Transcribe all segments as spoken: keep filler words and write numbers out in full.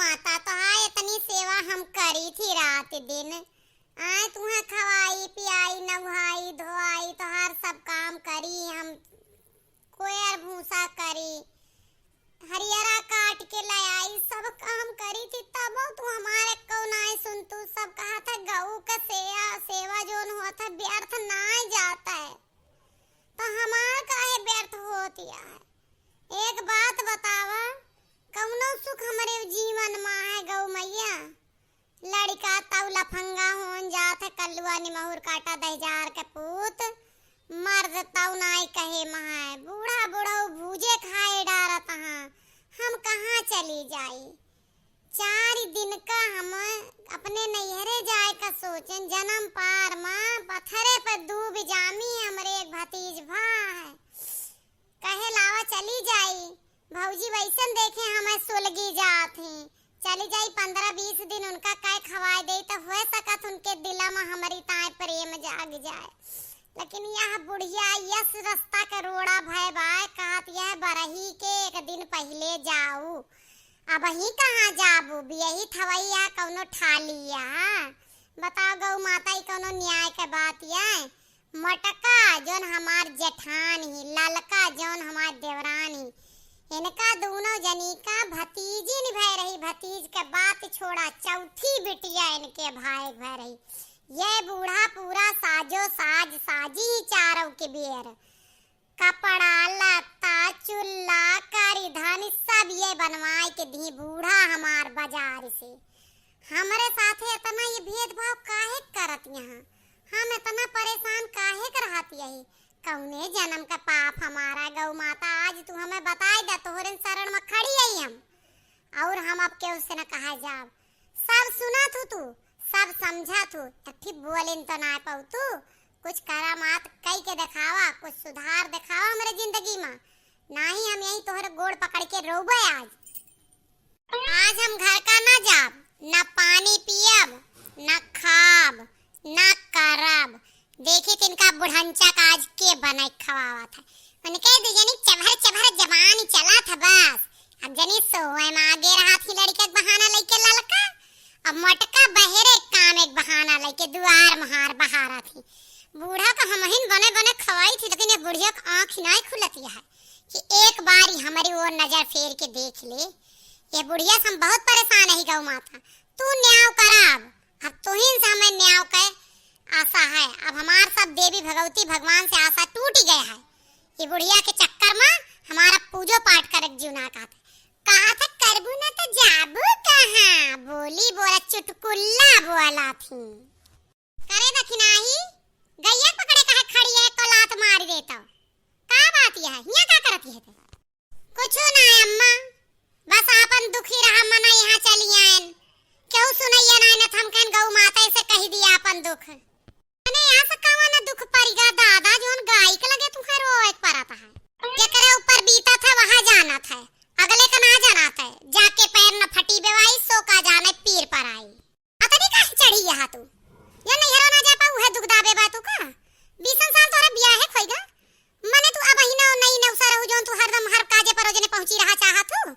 माता, तोहार इतनी सेवा हम करी थी रात दिन। आए तुहें खवाई, पियाई, नहाई, धोआई, तोहार सब काम करी हम। कोयर भूसा करी, हरियरा काट के ले आई, सब काम करी थी, तबो तू हमारे को नाई सुन। तू सब कहा था गऊ का सेवा, सेवा जोन हुआ था व्यर्थ नाई जाता है, तो हमार काहे व्यर्थ होती है? एक बात बतावा, कौनो सुख हमरे जीवन मा है गऊ मैया? लड़िका तउ लफंगा होन जात है, कल्लुआ निमहुर काटा दहिजार के पूत, मर्द तउ नाई कहे मा है, बूढ़ा बुढ़ऊ भूजे खाए डारत हाँ, हम कहाँ चली जाई? चारि दिन का हम अपने नैहरे जाए का सोचेन, जनम पार मा पथरे पर दूब जामी हमरे एक भतीज भा है। कहे लावा चली जाई, भौजी वैसन देखे हमें सुलगी जात ही। चली जाई पन्द्रह बीस दिन उनका कै खवाए देई, तो हो सकत उनके दिला मा हमरी ताए प्रेम जाग जाए। लेकिन यह बुढ़िया यस रस्ता के रोड़ा भय बाय, कहत यह बरही के एक दिन पहिले जाऊ। अबहीं कहाँ जाबू, बियही थवैया कौनो ठालिया। बताओ गौ माता, ई कौनो न्याय के बात या? मोटका जौन हमार जेठान ही, ललका जौन हमार देवरान ही, इनका दूनो जनी का भतीजिन भय रही, भतीज के बात छोड़ा, चौथी बिटिया इनके भाई भय रही। ये बूढ़ा पूरा साजो साज साजी ही चारों के बेर। कपड़ा, लत्ता, चुल्ला, करी धनी सब ये बनवाए के दी बूढ़ा हमार बाजार से। हमरे साथे इतना ये भेदभाव काहे करत यहाँ? हम इतना परेशान काहे के रहत यही? कौने जन्म का पाप हमारा? गौ माता, आज तू हमें बताए दे, तोहरे शरण में खड़ी आई हम, और हम अब केहू से न कहा जाब। सब सुनत हूँ तू, सब समझत हूँ, एक ठे बोलिन तो ना पाऊ तू। कुछ करामात कई के देखावा, कुछ सुधार देखावा हमरे जिंदगी में, नाही हम यही तोहरे गोड़ पकड़ के रोबे आज। आज हम घर का ना जाब, ना पानी पियब, ना खाब, ना करब। देखी तिनका बुढ़ंचा का आज के बनाई खवावत है। उनके दू जनी चभर चभर जबान चलत है बस। अब जनी सोए में आगे रहत ही लड़का के बहाना लइके ललका। अब मोटका बहेरे काम एक बहाना लइके दुआर महार बहारत ही। बूढ़ा का हमहिन बने बने खवाई थी, लेकिन ये बुढ़िया का आँख ही नाई खुलत है कि एक बार ही हमारी ओर नजर फेर के देख ले। ये बुढ़िया से हम बहुत परेशान है गौ माता। तू न्याय कराब, अब तुहिन से हमें न्याय के आशा है। अब हमार सब देवी भगवती भगवान से आशा टूट गए है। ये बुढ़िया के चक्कर में हमारा पूजो पाठ करे के जीव ना कहत। कहत करबू ना तो जाबू कहाँ? बोली बोला चुटकुल्ला बोला थी। करे दखिनाही, गैया पकड़े कहे खड़ी है, तो लात मार देता। का बात यह है? हियाँ का करत यह ते? कुछु ना अम्मा, बस आपन दुखी रहा मना यहाँ चली आयन। केहू सुनैया ना न थमकन गौ माता से कही दिया आपन दुख। अने यहाँ से कवन दुख परिगा दादा, जोन गाय के लगे तुहे रोए के परत है। जेकरे ऊपर बीतत है वह जानत है, अगले का ना जानत है। जाके पैर न फटी बेवाई, सो का जाने पीर पर आई। अतनी काहे चढ़ी यहाँ तू? या नैहरो ना जा पाऊ है दुख दाबे बा तू का? बीसन साल तोरा बियाहे खोइगा, मने तू अब ही ना नई नौसा रहू जोन तू हरदम हर काजे परोजने पहुँची रहा चाहत हूँ।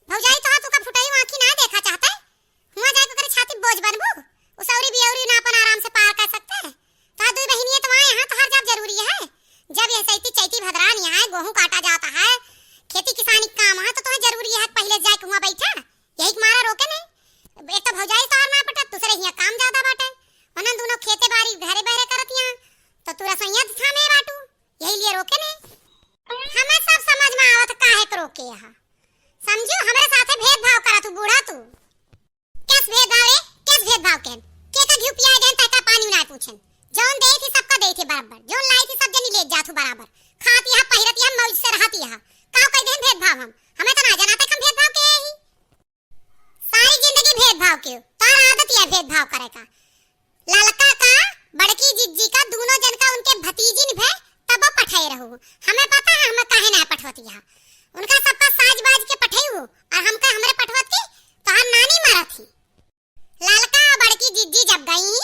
भौजाई तोहार तू का फुटाई आँखी ना देखा चाहते? हुआँ जाके ओकरे छाती बोझ बनबू? उ सौरी बियौरी ना अपन आराम से पार कर सकते हैं? तोहार दुई बहिनिये तो वहाँ यहाँ तोहार जाब जरूरी है। जब यह सैती चैती भदरान यहाँ है, गोहूँ काटा जाता है, खेती किसानी के काम है, तो तोहे जरूरी है पहिले जाके हुआँ बैठा। यही के मारा रोके नहीं। एक तो भौजाई तोहार ना पटत, दूसरे हियाँ काम ज्यादा बाटे। उन्हन दोनों खेते बारी घरे बहरे करत यहाँ, तो तू रसोइया थामे बाटू। यही लिए रोके ने। हमें सब समझ में आवत काहे के रोके यहाँ। समझू, हमरे साथे भेदभाव करत हूँ बूढ़ा तू। कैस भेदभाव रे? कैस भेदभाव केन? के का घिउ पियाए गए तहका पानी ना पूछेन। जौन दे थी सबका दे थी बराबर, जौन लाई थी सब जनी ले जात हूँ बराबर। खात यहाँ पहिरत यहाँ मौज से रहत यहाँ। का कह देन भेदभाव हम? हमें तो ना जनाते हम भेदभाव के ही। सारी जिंदगी भेदभाव के, तोर आदत यह भेदभाव करे का। ललका का, बड़की जिज्जी का, दोनों जन का उनके भतीजिन भे तब पठाए रहू। हमें पता है हमें काहे ना पठवत यहाँ। उनका सबका साज बाज के पठेऊ और हमका हमरे पठवत के तोहार नानी मारत ही। ललका और बड़की जिज्जी जब गई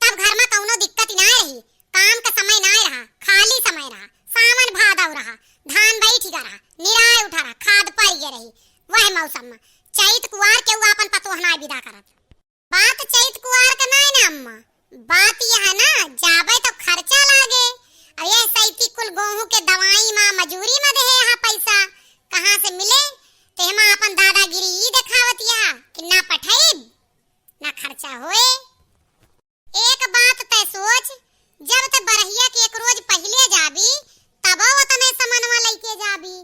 तब घर में कौनो दिक्कत ना रही। काम का समय ना रहा, खाली समय रहा, सावन भादव रहा, धान बैठ गया रहा, निराय उठा रहा, खाद पड़ गया रही। वह मौसम में चैत कुआर केहू आपन पतोह नाय बिदा करत। बात चैत कुआर क नाय ना अम्मा, बात यह है ना, जाबे तो खर्चा लागे। अब यह सैती कुल गोहूं के दवाई मा, मजूरी मा देहे यहाँ पैसा, कहाँ से मिले? तेहमा आपन दादागिरी ई देखावत यह कि ना पठैब, ना खर्चा होए। एक बात तै सोच, जब तै बरहिया के एक रोज पहिले जाबी, तबो ओतने समनवा लइके जाबी,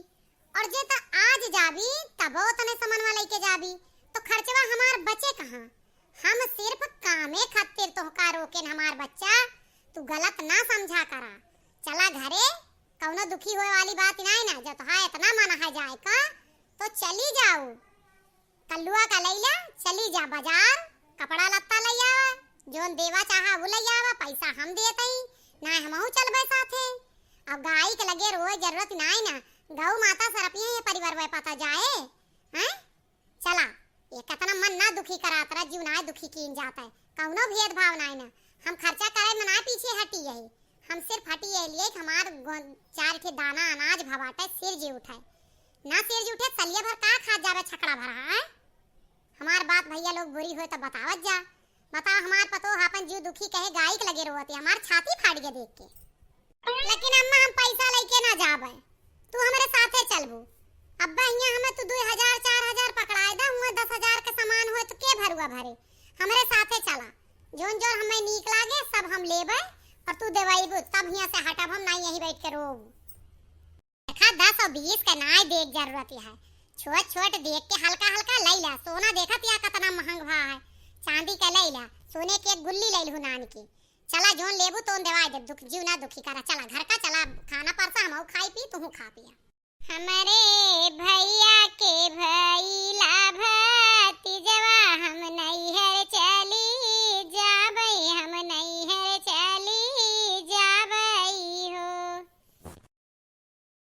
और जे तै आज जाबी, तबो ओतने समनवा लइके जाबी, तो खर्चवा हमार बचे कहाँ? हम सिर्फ कामे खातिर तोहका रोकेन हमार बच्चा, तू गलत ना समझा करा। चला घरे, कौनो दुखी होए वाली बात नाय ना, जब तोहार इतना मन है जाए का, तो चली जाऊ। कल्लुआ का लैला, चली जा बाजार, कपड़ा लत्ता लइ आवा, जौन देवा चाहा उ लइ आवा, पैसा हम देत हई, ना हमहू चलबे साथे। अब गाई के लगे रोए जरूरत नाय ना, गौ माता सरपिया ये परिवार वे पता जाए, हैं? चला, ये कितना मन ना दुखी करात रहा, जीव ना दुखी कीन जात है, कौनो भेदभाव नाय ना। हम खर्चा करे में ना पीछे हटी यही, हम सिर्फ हटी यही लिए कि हमार गो-, चार ठे दाना अनाज भवाटे, सिर जी उठे। ना सिर जी उठे, सलिया भर का खा जावे छकड़ा भर, हैं? हमार बात भैया लोग बुरी होए तो बतावत जा। बताओ, हमार पतोह आपन जीव दुखी कहे गाई के लगे रोवत है, हमार छाती फाट गया देख के। लेकिन अम्मा, हम पैसा लेके ना जाबे, तू हमरे साथे चलबू। अब्बा, हियां हमें तू दो हजार, चार हजार पकड़ाए दा, हुआं दस हजार के सामान होए तो के भरुआ भरे? हमरे साथे चला, जौन जौन हमें नीक लागे सब हम लेबे, और तू देवाइबू, तब हियां से हटब हम, ना यहीं बैठ के रोबू। देखा, दस और बीस के नाय देख जरूरत है, छोट छोट देख के हल्का हल्का लैला। सोना देखत या कितना महंग भा है, चांदी के लैला, सोने के एक गुल्ली लैलहू नान की। चला, जौन लेबू तौन देवाई देब, दुख जीव ना दुखी करा। चला घर का, चला खाना परसा, हमहू खाई पी, तुहू खा पिया। हमरे भैया के भैला